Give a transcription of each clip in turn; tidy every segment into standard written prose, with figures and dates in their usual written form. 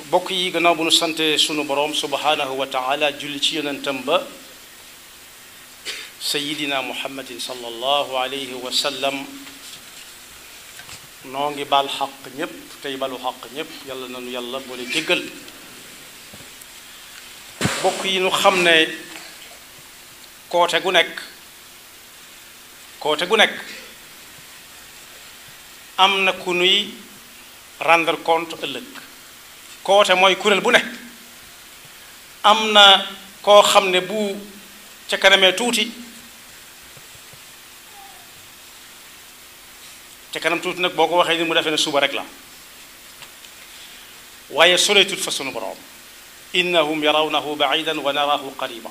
bokk yi gannaaw bu nu sante sunu boroom subhanahu wa taala julli ci yonentam ba sayidina muhammadin sallallahu alayhi wa sallam noo ngi baal xaq ñépp tey balu xaq ñépp yàlla nanu yàlla boole jéggal bokk yi nu xam ne koote gu nekk am na ku nuy rendre compte ëllëg koote mooy kuréel bu ne am na koo xam ne bu ca kanamee tuuti ca kanam tuuti nag boo ko waxee ni mu defee ne suba rek la waaye soleetut fa sunu borom innahum yarawnahu baidan wa narahu qariba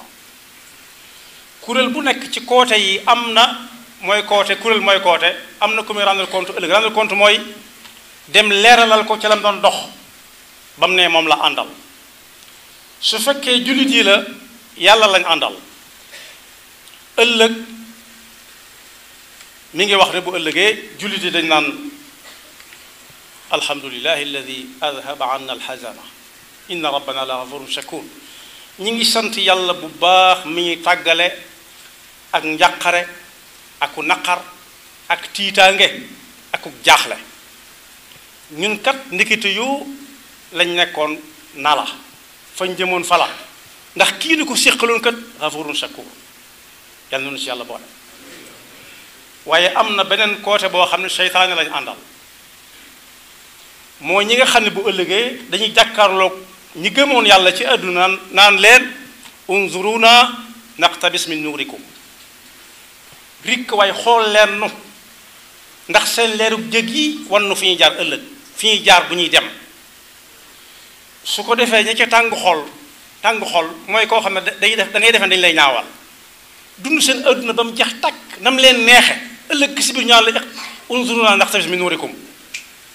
kuréel bu nekk ci koote yi am na mooy koote kuréel mooy koote am na ku muy rendre compte ëllëg rendre compte mooy dem leeralal ko ca lam doon dox ba mu ne moom la àndal su fekkee jullit yi la yàlla lañ àndal ëllëg mi ngi wax ne bu ëllëgee jullit yi dañ naan alhamdulillahi alladi adhaba anna alxazana inna rabbana la ghafurun shakur ñi ngi sant yàlla bu baax mi ngi tàggale ak njàqare aku naqar ak tiitaange akuk jaaxle ñun kat ndekete yoo lañ nekkoon nala fañ jëmoon fala ndax kii ni ko séqaloon kat ghafurun shakur yàlla noonu ci yàlla boole waaye am na beneen côté boo xam ne seytaane lañ àndal moo ñi nga xam ne bu ëllëgee dañuy jàkkaarloog ñi gëmoon yàlla ci àdduna naan leen unzuruna naqtabis min nuurikum rikk waaye xool leen nu ndax seen leerug jëg yi wan nu fi ñuy jaar ëllëg fi ñuy jaar bu ñuy dem su ko defee ña ca tàng xol mooy koo xam ne dañuy def da ngay defee dañu lay ñaawal dund seen àdduna ba mu jeex tàkk nam leen neexe ëllëg si biir ñaan la unzuruna naqtabis min nuurikum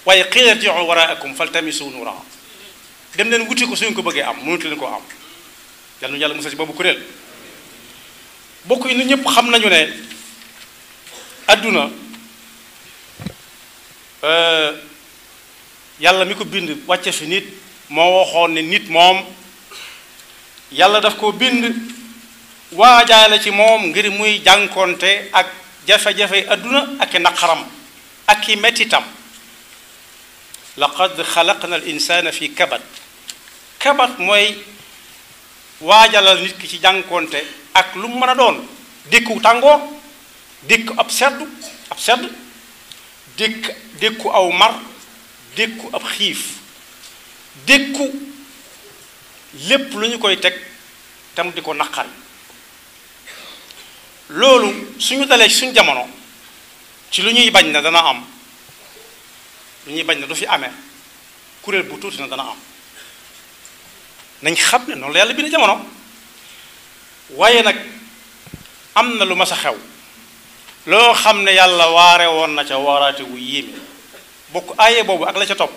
waaye qiila irji'u waraakum faltamisu nuura dem leen wuti ko suñ ko bëggee am mënut leen koo am yal na yàlla musal ci boobu kuréel bokk yi nit ñëpp xam nañu ne adduna yàlla mi ko bind wàcce fi nit moo waxoon ne nit moom yàlla daf ko bind waajaale ci moom ngir muy jànkonte ak jafe-jafe adduna ak i naqaram ak i mettitam laqad xalaqna al insana fi kabat mooy waajalal nit ki ci jànkonte ak lu mu mën a doon dékku tàngoor dékku ab sedd dékku aw mar dékku ab xiif dékku lépp lu ñu koy teg tam di ko naqari loolu suñu dalee ci suñu jamono ci lu ñuy bañ na dana am lu ñuy bañ na du fi amee kuréel bu tuuti na dana am nañ xam ne noonu la yàlla bind jamono waaye nag am na lu mas a xew loo xam ne yàlla waare woon na ca waaraate wu yéeme bokk aaye boobu ak la ca topp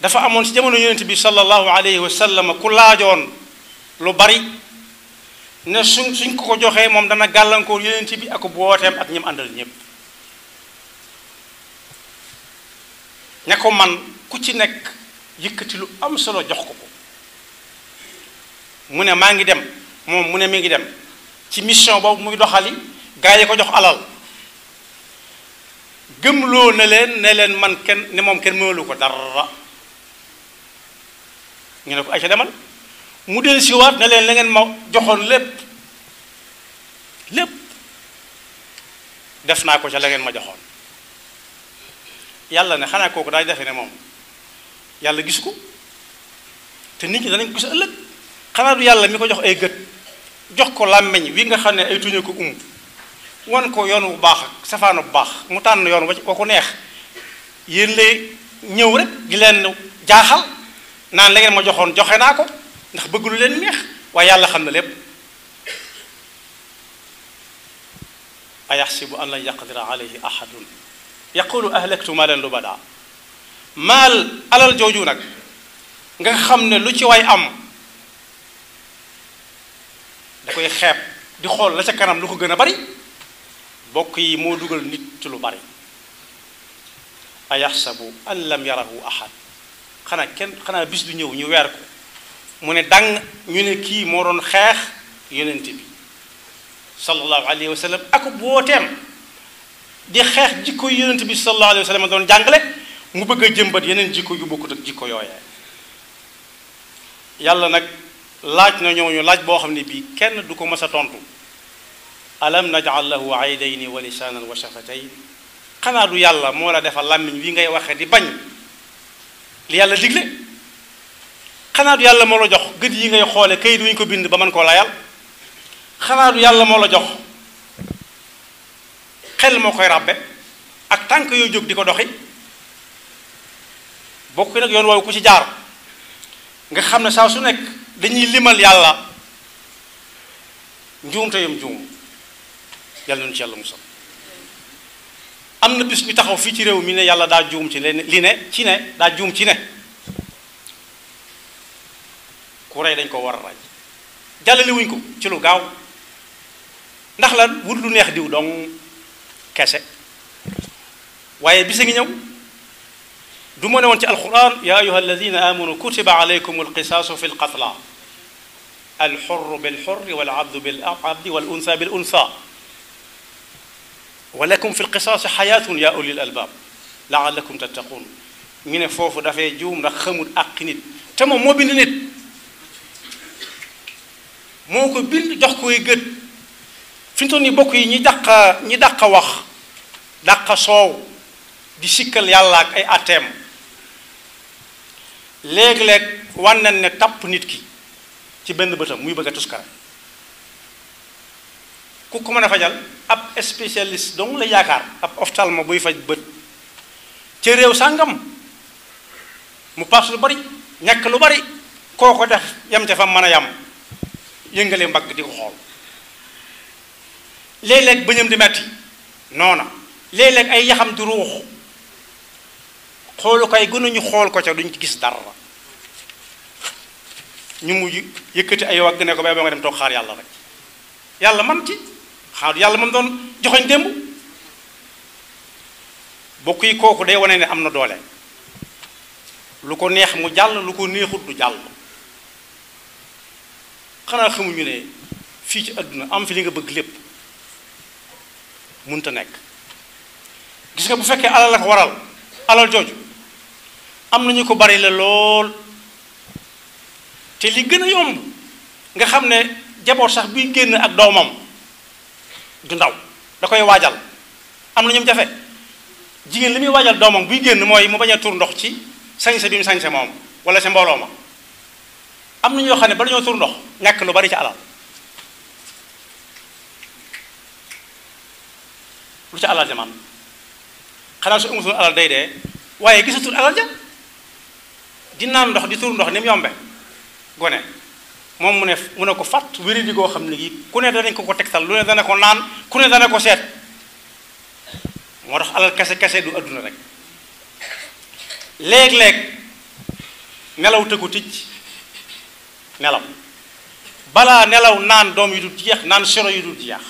dafa amoon ci jamono yonent bi sallallahu alayhi wa sallam ku laajoon lu bari ne suñ ko joxee moom dana gàllankoor yonent bi ak booteem ak ñim àndal ñépp ña ko man ku ci nekk yëkkati lu am solo jox ko mu ne maa ngi dem moom mu ne mi ngi dem ci mission boobu muy doxali gaa yi ko jox alal gëmloo ne leen man kenn ne moom kenn mënalu ko dara ñu ne ko ay ca demal mu del siwaat ne leen la ngeen ma joxoon lépp def naa ko ca la ngeen ma joxoon yàlla ne xanaa kooku daay defe ne moom yàlla gisu ko te nit ñi danañ ko gis ëllëg xanaa du yàlla mi ko jox ay gët jox ko làmmeñ wi nga xam ne ay tuñu ko wan ko yoon bu baax ak safaanu bu baax mu tànn yoon wa ko neex yéen lay ñëw rek di leen jaaxal naan la ngeen ma joxoon joxe naa ko ndax bëgg lu leen neex waaye yàlla xam na lépp ayaxsibu an lan yaqdira alayhi ahadun yaqulu ahlaktu maalan lubada maal alal jooju nag nga xam ne lu ci way am da koy xeeb di xool la ca kanam lu ko gën a bari bokk yi moo dugal nit ci lu bari ayaxsabu an lam yarahu ahad xanaa bis du ñëw ñu weer ko mu ne dang ñu ne kii moo doon xeex yonent bi sallallahu alayhi wa sallam ak booteem di xeex jikko yonent bi sallallahu alayhi wa sallam doon jàngale mu bëgg a jëmbat yeneen jikko yu bokkut ak jikko yooyee yàlla nag laaj na ñooñu laaj boo xam ne bii kenn du ko mës a tontu alam naj'al lahu aydayni wa lisaanan wa shafatayn xanaa du yàlla moo la defal làmmiñ wi ngay waxe di bañ li yàlla digle xanaa du yàlla moo la jox gët yi ngay xoole kayit wi ñu ko bind ba mën koo layal xanaa du yàlla moo la jox xel moo koy ràbbe ak tànk yooyu jóg di ko doxi bokk nag yoon woowu ku ci jaar nga xam ne saa su nekk dañuy limal yàlla njuumte yam juum yàlla nañu ci yàlla musal am na bis ñu taxaw fii ci réew mi ne yàlla daa juum ci li ne ci ne daa juum ci ne ku rey dañ ko war a rey jàllale wuñ ko ci lu gaaw ndax la wut lu neex diw dong kese waaye bisa ngi ñëw du ma ne woon ci alquran ya ayuha alladina amanu kutiba alaykum alqisaasu fi alqatla alxurru bilxurri walabdu bilabdi walunsa bilunsa wa lakum fi alqisaasi xayaatun ya ulil albaab laalakum tattaqun ñu ne foofu dafay juum ndax xamul àq nit te moom moo bind nit moo ko bind jox koy gët fi mu toll nii bokk yi ñi dàq wax dàq soow di sikkal yàlla ak ay atteem léeg-léeg wànnen ne tàpp nit ki ci benn bëtam muy bëgg a tuskare ku ko mën a fajal ab spécialiste dong la yaakaar ab ophtalmo buy faj bët ca réew sàngam mu paas lu bari ñàkk lu bari koo ko def yam ca fa mën a yam yëngale mbagg di ko xool léeg-léeg bëñam di metti noona léeg-léeg ay yaxam di ruux xoolu kay gënuñu xool ko ca duñ ci gis dara ñu mujj yëkkati ay wagg ne ko ba nga dem toog xaar yàlla rek yàlla man ci xaar yàlla man doon joxoñ démb bokk yi kooku day wane ne am na doole lu ko neex mu jàll lu ko neexut du jàll xanaa xamuñu ne fii ci àdduna am fi li nga bëgg lépp munta nekk gis nga bu fekkee alal la ko waral alal jooju am nañu ko bari la lool te li gën a yomb nga xam ne jaboot sax buy génn ak doomam du ndaw da koy waajal am na ñoom jafe jigéen li muy waajal doomam buy génn mooy mu bañ a tur ndox ci sañse bi mu sañse moom wala sa mbooloo ma am na ñoo xam ne bala ñoo tur ndox ñàkk lu bari ci alal lu ci alal ja man xanaa su amutoon alal day dee waaye gisatul alal ja di naan ndox di tur ndox ni mu yombe gone moom mu ne ko fàtt wéri di goo xam ne gi ku ne danañ ko tegtal lu ne dana ko naan ku ne dana ko seet moo tax alal kese kese du adduna rek léeg-léeg nelaw tëggu ticc nelaw balaa nelaw naan doom yu dul jeex naan sero yu dul jeex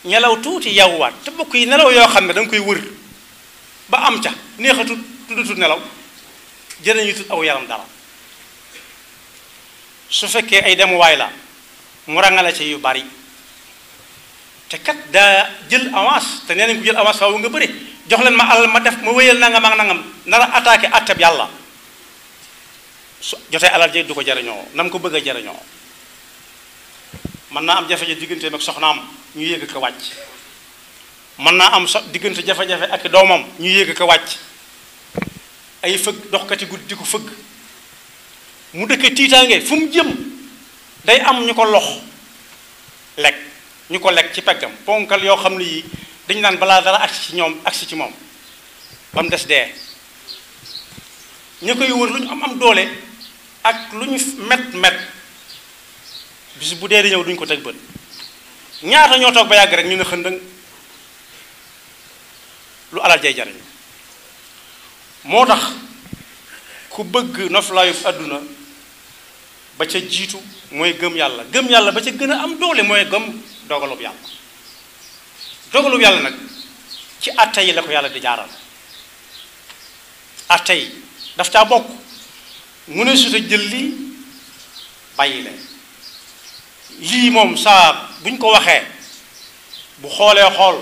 nelaw tuuti yawwaat te bokk yi nelaw yoo xam ne da nga koy wër ba am ca neexatut tuddatut nelaw jëriñu tut aw yaram dara su fekkee ay demuwaay la mu rangale ci yu bari te kat daa jël avance te nee nañ ko jël avance faaw nga bëri jox leen ma alal ma def ma wéyal nangam ak nangam nar a attaqué atteb yàlla su jotee alal ji du ko jariñoo nam ko bëgg a jariñoo mën naa am jafe-jafe digganteem ak soxnaam ñu yéeg ko wàcc mën naa am diggante jafe-jafe ak doomam ñu yéeg ko wàcc ay fëgg doxkati guddi di ko fëgg mu dëkk tiitaange fu mu jëm day am ñu ko lox lekk ñu ko lekk ci peggam ponkal yoo xam ne yi dañu naan balaa dara agsi ci moom ba mu des dee ñu koy wër lu ñu am doole ak lu ñu met bis bu dee di ñëw duñ ko teg bët ñaata ñoo toog ba yàgg rek ñu ne xëndëng lu alal jay jariñ moo tax ku bëgg noflaayu àdduna ba ca jiitu mooy gëm yàlla ba ca gën a am doole mooy gëm dogalub yàlla nag ci atte yi la ko yàlla di jaaral atte yi daf caa bokk mu ne su ta jël lii bàyyi leen lii moom saa buñ ko waxee bu xoolee xool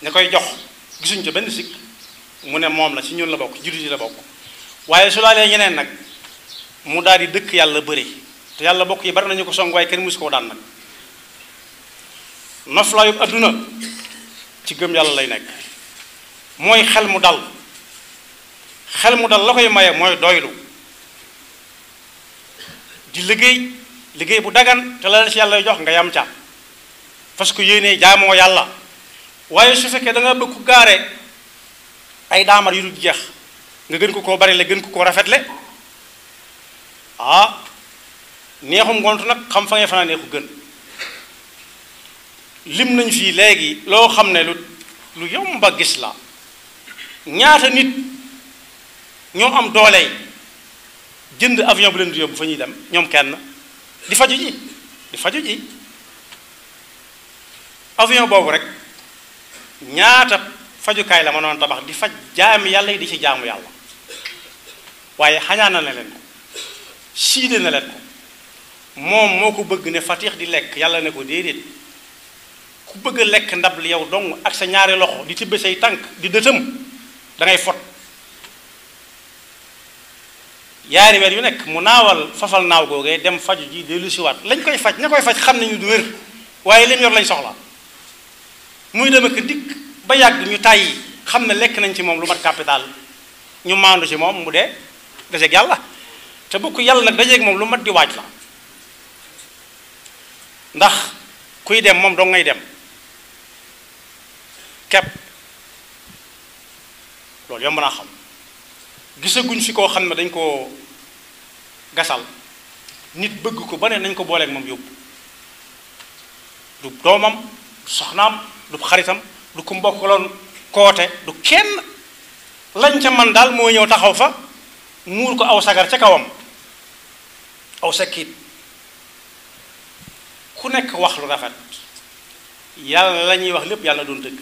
ña koy jox gisuñ ca benn sikk mu ne moom la ci ñun la bokk jullit yi la bokk waaye su laalee ñeneen nag mu daal di dëkk yàlla bëri te yàlla bokk yi bari nañu ko song waaye kenn musu koo daan nag noflaayub adduna ci gëm yàlla lay nekk mooy xel mu dal la koy maye mooy doylu di liggéey bu dagan te la ci yàlla jox nga yam ca parce que yéene jaamoo yàlla waaye su fekkee da nga bëgg ku gaare ay daamar yu dul jeex nga gën ko koo bari le gën ko koo rafetle neexum ngont nag xam fa ngay fanaa neexu gën lim nañ fii léegi loo xam ne lu yomba gis la ñaata nit ñoo am doole jënd avion bu leen di yóbbu fa ñuy dem ñoom kenn di faju ji avion boobu rek ñaata fajukaay la mënoon tabax di faj jaami yàlla yi di ci jaamu yàlla waaye xañaana na leen ko siide na leen ko moom moo ko bëgg ne fatix di lekk yàlla ne ko déedéet ku bëgg a lekk ndab li yow dong ak sa ñaari loxo di tibbe say tànk di dëtëm da ngay fot yaari weer yu nekk mu naawal fafal naaw googee dem faju ji dellu siwaat lañ koy faj ña koy faj xam nañu du wér waaye lim yor lañ soxla muy dem ak dikk ba yàgg ñu tàyyi xam ne lekk nañ ci moom lu mat capital ñu maandu ci moom mu dee dajeeg yàlla te bokk yàlla nag dajeeg moom lu mat di waaj la ndax kuy dem moom doo ngay dem kepp loolu yomb naa xam gisaguñ fi koo xam ne dañ koo gasal nit bëgg ko ba ne nañ ko booleeg moom yóbbu du doomam du soxnaam du xaritam du ko mbokkaloon koote du kenn lañ ca man daal moo ñëw taxaw fa muur ko aw sagar ca kawam aw sakkiit ku nekk wax lu rafet yàlla la ñuy wax lépp yàlla doon dëgg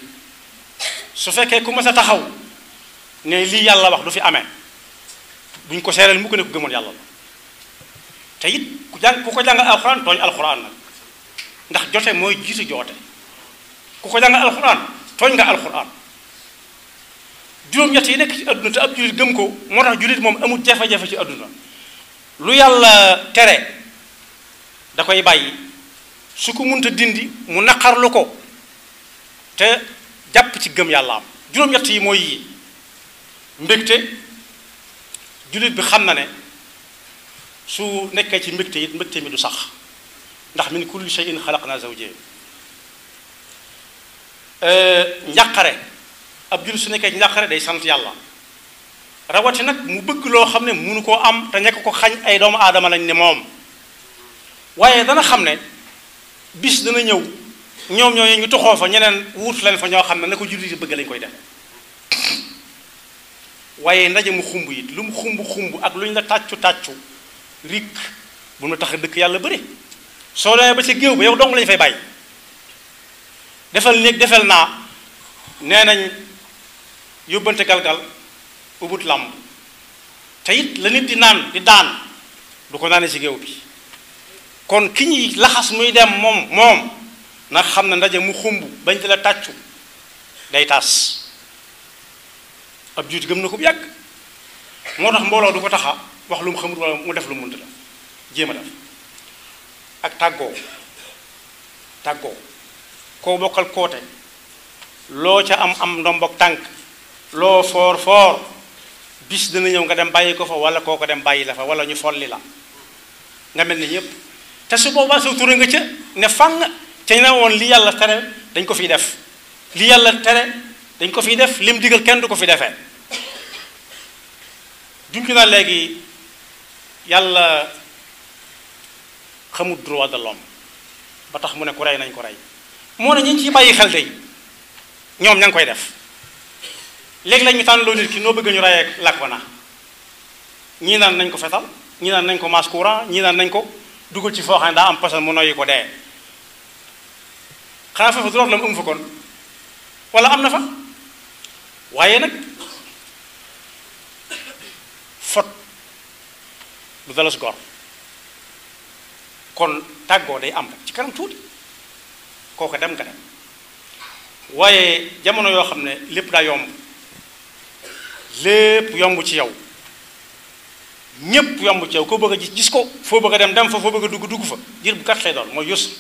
su fekkee ku mas a taxaw ne lii yàlla wax du fi amee buñ ko seereel mu ko ne ko gëmoon yàlla la te it ku ko jàng alxuraan tooñ alxuraan nag ndax jote mooy jiitu joote ku ko jàng alxuraan tooñ nga alxuraan juróom-ñett yi nekk ci adduna te ab jullit gëm ko moo tax jullit moom amul jafe-jafe ci adduna lu yàlla tere da koy bàyyi su ko munta dindi mu naqarlu ko te jàpp ci gëm yàlla am juróom-ñett yi mooy yii mbégte jullit bi xam na ne su nekkee ci mbégte it mbégte mi du sax ndax min kulli shay'in xalaqna zawjayn njàqare ab jullit su nekkee ci njàqare day sant yàlla rawati nag mu bëgg loo xam ne munu koo am te nekk ko xañ ay doomu aadama lañ ne moom waaye dana xam ne bis dana ñëw ñoom ñooñu ñu toxoo fa ñeneen wut leen fa ñoo xam ne na ko jullit yi bëgg lañ koy def waaye ndaje mu xumb it lu mu xumb ak lu ñu la tàccu rik bu mu tax a dëkk yàlla bëri soo demee ba ca géew ba yow dong lañu fay bàyyi defal néeg defal naa nee nañ yóbbante galgal ubut làmb te it la nit di naan di daan du ko naanee ci géew bi kon ki ñuy laxas muy dem moom nag xam ne ndaje mu xumb bañ te la tàccu day tas ab juuti gëm na ko bu yàgg moo tax mbooloo du ko taxa wax lu mu xamul wala mu def lu mu mënta la jéem a def ak tàggoo koo bokkal koote loo ca am ndombok tànk loo foor bis dina ñëw nga dem bàyyi ko fa wala koo ko dem bàyyi la fa wala ñu folli la nga mel ni ñépp te su boobaa sa tura nga ca ne fang ca ne woon li yàlla tere dañ ko fiy def li yàlla tere dañ ko fiy def lim digal kenn du ko fi defee junj na léegi yàlla xamul droit de l'homme ba tax mu ne ku rey nañ ko rey moo ne ñu ciy bàyyi xel tey ñoom ña ngi koy def léegi lañ ñu tànn loo nit ki noo bëgg ñu rey ak làkk ba na ñii naan nañ ko fetal ñii naan nañ ko masse courant ñii naan nañ ko dugal ci foo xam ne daa am poson mu noyyi ko dee xanaa foofu droit la mu am fa kon wala am na fa waaye nag du dalas gor kon tàggoo day am rek ci kanam tuuti kooku dem nga dem waaye jamono yoo xam ne lépp daa yomb lépp yomb ci yow ñépp yomb ci yow koo bëgg a gis ko foo bëgg a dem fa foo bëgg a dugg fa diir bu gàtt lay doon mooy yus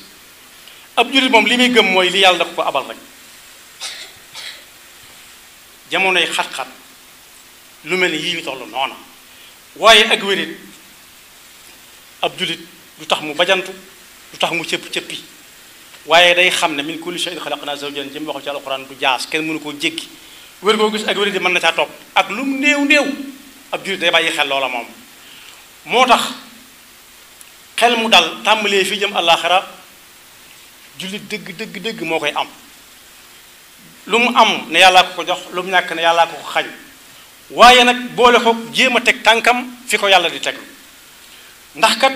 ab jullit moom li muy gëm mooy li yàlla da ko abal rek jamonoy xat-xat lu mel ni yii ñu toll noona waaye ak wérit ab jullit du tax mu bajantu du tax mu cëppi waaye day xam ne min kulli shay'in xalaqnaa zawjayn jëm waxu ci alquran du jaas kenn mënu koo jéggi wér koo gis ak wérit di mën na caa topp ak lu mu néew ab jullit day bàyyi xel loola moom moo tax xel mu dal tàmbalee fii jëm àllaaxira jullit dëgg moo koy am lu mu am ne yàllaa ko jox lu mu ñàkk ne yàllaa ko xañ waaye nag boole ko jéem a teg tànkam fi ko yàlla di teg ndax kat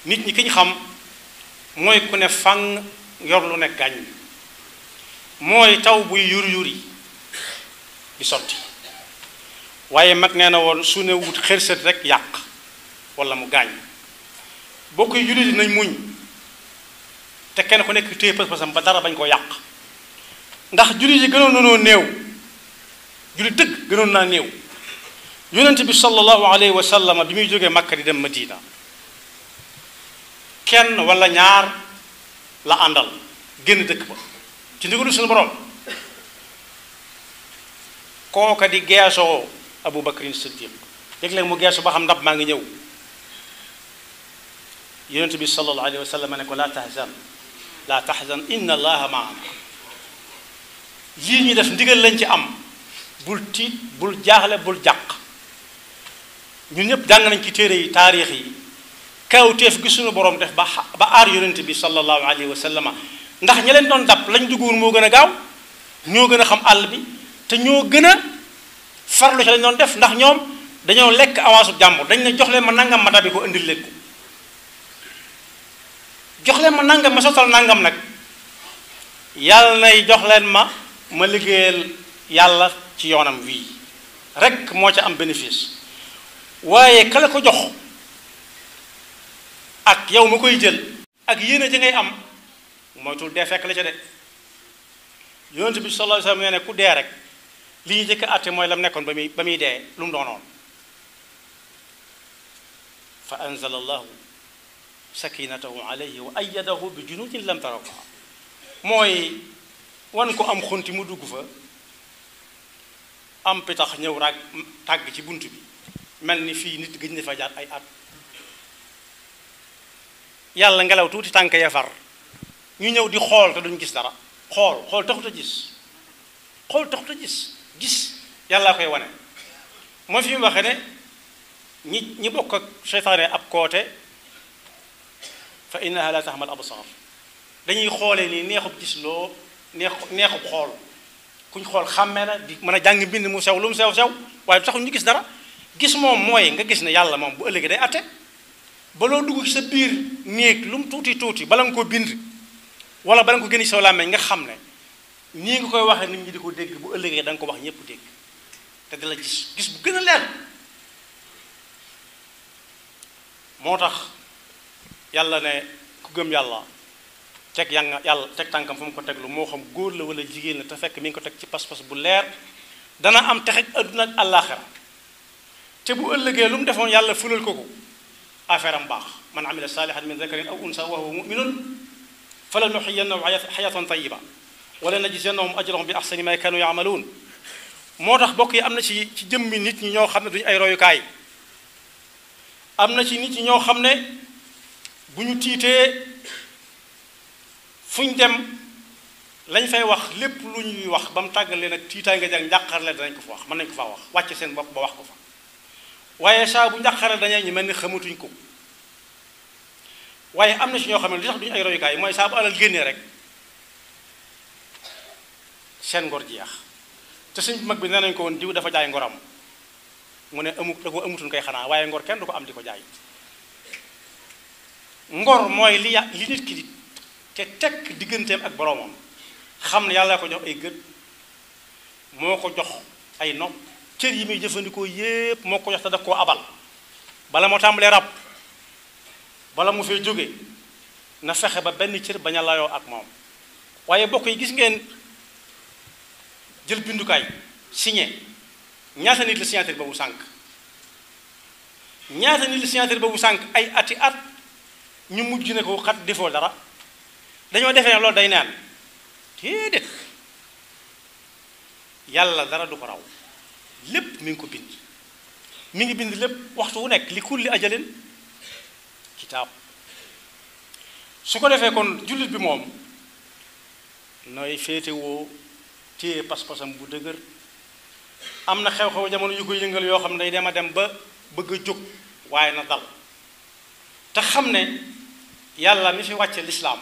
nit ñi ki ñu xam mooy ku ne fang yor lu ne gàññ mooy taw buy yuri di sotti waaye mag nee na woon su ne wut xërsët rek yàq wala mu gaañ boo koy jullit nañ muñ te kenn ku nekk téye pas-pasam ba dara bañ koo yàq ndax jullit yi gënoon nanoo néew jullit dëgg gënoon naa néew yonent bi sallallahu alayhi wa sallam bi muy jógee Makka di dem Madina kenn wala ñaar la àndal génn dëkk ba ci ndigalu suñu borom kooka di geesoo Abu Bakrin Siddiq léeg-léeg mu geesu ba xam ndab maa ngi ñëw yonent bi sallallahu alayhi wa sallam ne ko laa tahzan inna allaha maana yii ñu def ndigal lañ ci am bul tiit bul jaaxle bul jàq ñun ñëpp jàng nañ ci téere yi taarix yi kawteef gi suñu borom def ba aar yonent bi sallallahu alayhi wa sallam ndax ña leen doon dab lañ duggoon moo gën a gaaw ñoo gën a xam àll bi te ñoo gën a farlu ci lañ doon def ndax ñoom dañoo lekk avance jàmbur dañ ne jox leen ma nangam ma dabi ko indil leen ko jox leen ma nangam ma sottal nangam nag yàlla nay jox leen ma liggéeyal yàlla ci yoonam wii rek moo ca am bénéfice waaye kala ko jox ak yow ma koy jël ak yéene ji ngay am moytul dee fekk la ca de yonent bi sallallahu alayhi wa sallam nee ne ku dee rek li ñu jëkk àtte mooy lam nekkoon ba muy dee lu mu doonoon fa anzala allahu sakinatahu alayhi wa ayyadahu bi junudin lam tarawha mooy wan ko am xunti mu dugg fa am pitax ñëw raag tàgg ci bunt bi mel ni fii nit gëj na fa jaar ay at yàlla ngelaw tuuti tànk ya far ñu ñëw di xool te duñ gis dara xool taxut a gis yàllaa koy wane mooy fi mu waxee ne ñi bokk ak seytaane ab koote fa innaha la tahmal absar dañuy xoolee nii neexub gis loo neexub xool kuñ xool xàmmee na di mën a jàng mbind mu sew lu mu sew waaye du taxul ñu gis dara gis moom mooy nga gis ne yàlla moom bu ëllëgee day atte ba loo dugg ci sa biir néeg lu mu tuuti bala nga ko bind wala bala nga ko génn ci sa làmmiñ nga xam ne nii nga koy waxee nit ñi di ko dégg bu ëllëgee da nga ko wax ñépp dégg te di la gis bu gën a leer moo tax yàlla ne ku gëm yàlla teg yàlla teg tànkam fu mu ko teglu moo xam góor la wala jigéen la te fekk mi ngi ko teg ci pas-pas bu leer dana am texeg adduna ak àllaaxira te bu ëllëgee lu mu defoon yàlla fulal ko affaire am baax man amila saalihan min zakarin aw unsa wa huwa muminun fala nuxyiyannahu xayatan tayiba wala najziyannahum ajrahum bi axsani ma kanu yaamaluun moo tax bokk yi am na ci jëmmi nit ñi ñoo xam ne duñu ay royukaay am na ci nit ñi ñoo xam ne bu ñu tiitee fu ñu dem lañ fay wax lépp lu ñuy wax ba mu tàggal leen ak tiitaay nga jàng njàqarle danañ ko fa wax mën nañ ko faa wax wàcce seen bopp ba wax ko fa waaye saa bu njàqare dañee ñu mel ni xamatuñ ko waaye am na ci ñoo xam ne li tax duñu ay royukaay mooy saa bu alal génnee rek seen ngor jeex te suñ mag bi nee nañ ko woon diw dafa jaay ngoram mu ne da ko amutoon koy xanaa waaye ngor kenn du ko am di ko jaay ngor mooy li nit ki di te tekk digganteem ak boroomam xam ne yàlla ko jox ay gët moo ko jox ay nopp cër yi muy jëfandikoo yépp moo ko jox te daf koo abal bala moo tàmbalee rab bala mu fay jóge na fexe ba benn cër bañ a layoo ak moom waaye bokk yi gis ngeen jël bindukaay signé ñaata nit la signature boobu sànq ñaata nit la signature boobu sànq ay ati at ñu mujj ne ko xat defoo dara dañoo defee ne loolu day naan déedéet yàlla dara du ko raw lépp mi ngi ko bind mi ngi bind lépp waxtu wu nekk li kulli ajalin kitaab su ko defee kon jullit bi moom nooy féetewoo téye pas-pasam bu dëgër am na xew-xew jamono yu koy yëngal yoo xam ne day dem a dem ba bëgg a jóg waaye na dal te xam ne yàlla mi fi wàcce lislaam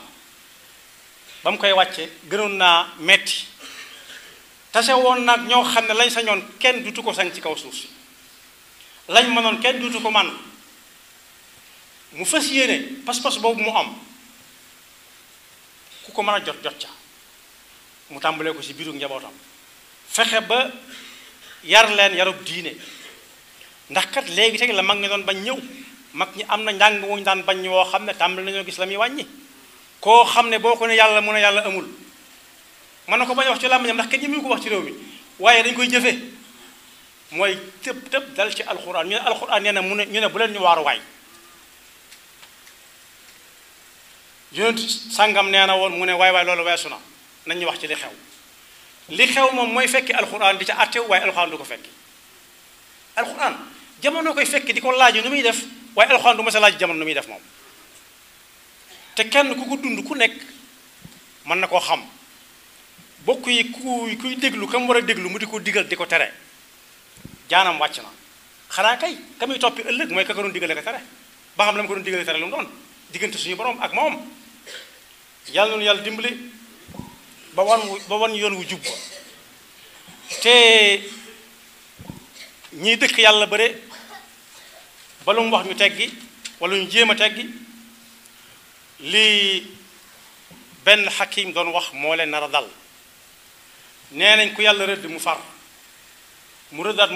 ba mu koy wàcce gënoon naa metti tase woon nag ñoo xam ne lañ sañoon kenn dutu ko sañ ci kaw suuf si lañ mënoon kenn dutu ko man mu fas yéene pas-pas boobu mu am ku ko mën a jot ca mu tàmbalee ko ci biiru njabootam fexe ba yar leen yarub diine ndax kat léegi teg la mag ñi doon bañ ñëw mag ñi am na njàng wuñu daan bañ woo xam ne tàmbali nañoo gis la muy wàññi koo xam ne boo ko ne yàlla mun a yàlla amul mën na ko bañ wax ci làmmiñam ndax kenn ñi mu ko wax ci réew mi waaye dañ koy jëfee mooy tëb tëb dal ci alxuraan ñu ne alxuraan nee na mu ne ñu ne bu leen ñu waaru waay yonent sàngam nee na woon mu ne waay loolu weesu na nañ ñu wax ci li xew moom mooy fekki alxuraan di ca àttew waaye alxuraan du ko fekki alxuraan jamono koy fekki di ko laaj nu muy def waaye alxuraan du ma sa laaj jamono nu muy def moom te kenn ku ko dund ku nekk mën na koo xam bokk yi kuy déglu kam war a déglu mu di ko digal di ko tere jaanam wàcc na xanaa kay ka muy toppi ëllëg mooy ka ko doon digale ko tere ba xam la mu ko doon digale tere lu mu doon diggante suñu borom ak moom yàlla noonu yàlla dimbali ba wan yoon wu jub te ñiy dëkk yàlla bëre ba lu mu wax ñu teggi wala ñu jéem a teggi lii benn xakim doon wax moo leen nar a dal nee nañ ku yàlla rëdd mu far mu rëddaat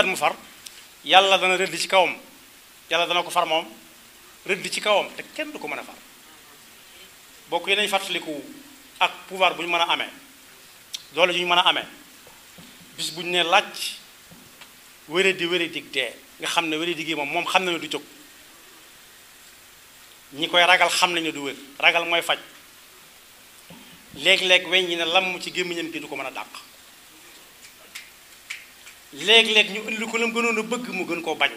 mu far yàlla dana rëdd ci kawam yàlla dana ko far moom rëdd ci kawam te kenn du ko mën a far bokk yi nañ fàttaliku ak pouvoir bu ñu mën a amee doole ju ñu mën a amee bis bu ñu nee laaj wéradi dee nga xam ne wéradi gi moom xam na ne du jóg ñi koy ragal xam nañ ne du wér ragal mooy faj léeg-léeg weñ ñi ne lam ci gémmiñam gi du ko mën a dàq léeg-léeg ñu indi ko lam gënoon a bëgg mu gën koo bañ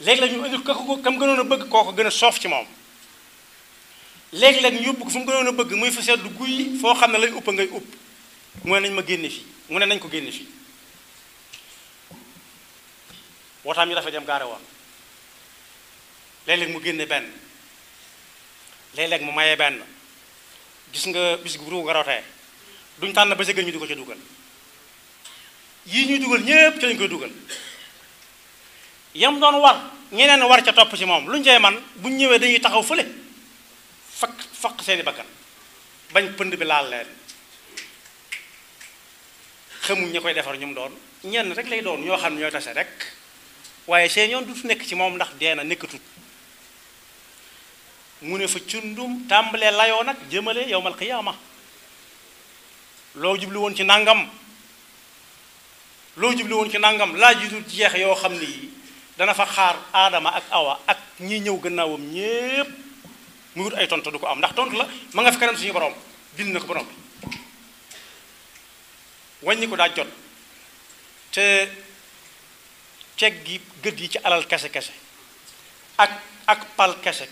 léeg-léeg ñu indi ko kam gënoon a bëgg koo ko gën a soof ci moom léeg-léeg ñu yóbbu ko fu mu gënoon a bëgg muy fa seddu guy foo xam ne lay upp ngay upp mu ne nañ ma génne fii mu ne nañ ko génne fii wootaam yi dafa dem gaare woon léeg-léeg mu génne benn léeg-léeg mu maye benn gis nga bis bu nga rawtee duñ tànn ba sa gën ñu di ko ca dugal yii ñuy dugal ñépp ca lañ koy dugal yam doon war ñeneen war ca topp ci moom luñ cey man buñ ñëwee dañuy taxaw fële faq seeni bakkan bañ pënd bi laal leen xamuñ ña koy defar ñu mu doon ñenn rek lay doon ñoo xam ne ñooy tase rek waaye seen yoon du nekk ci moom ndax dee na nekkatut mu ne fa cundum tàmbalee layoo nag jëmale yowmal qiyaama loo jublu woon ci nangam laaj yu dul jeex yoo xam ne yi dana fa xaar aadama ak awa ak ñi ñëw gannaawam ñépp mu wut ay tontu du ko am ndax tontu la ma nga fi kanam suñu borom bind na ko borom bi wàññi ko daa jot te ceg gi gët yi ci alal kese ak pal kese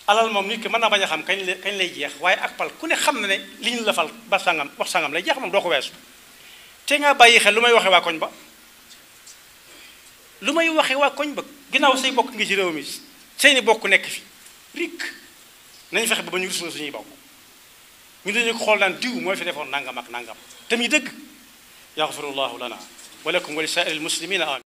alal moom nit ki mën naa bañ a xam kañ lay jeex waaye ak pal ku ne xam na ne li ñu la fal ba sangam wax sangam lay jeex moom doo ko weesu te nga bàyyi xel lu may waxe waa koñ ba ginnaaw say bokk ngi ci réew mi seeni bokk nekk fi rik nañ fexe ba ñu rus na suñuy bokk ñu dañu ko xool naan diw mooy fi defoon nangam ak nangam te muy dëgg yaxfirullahu lana wa lakum wa li saa'iril muslimina amin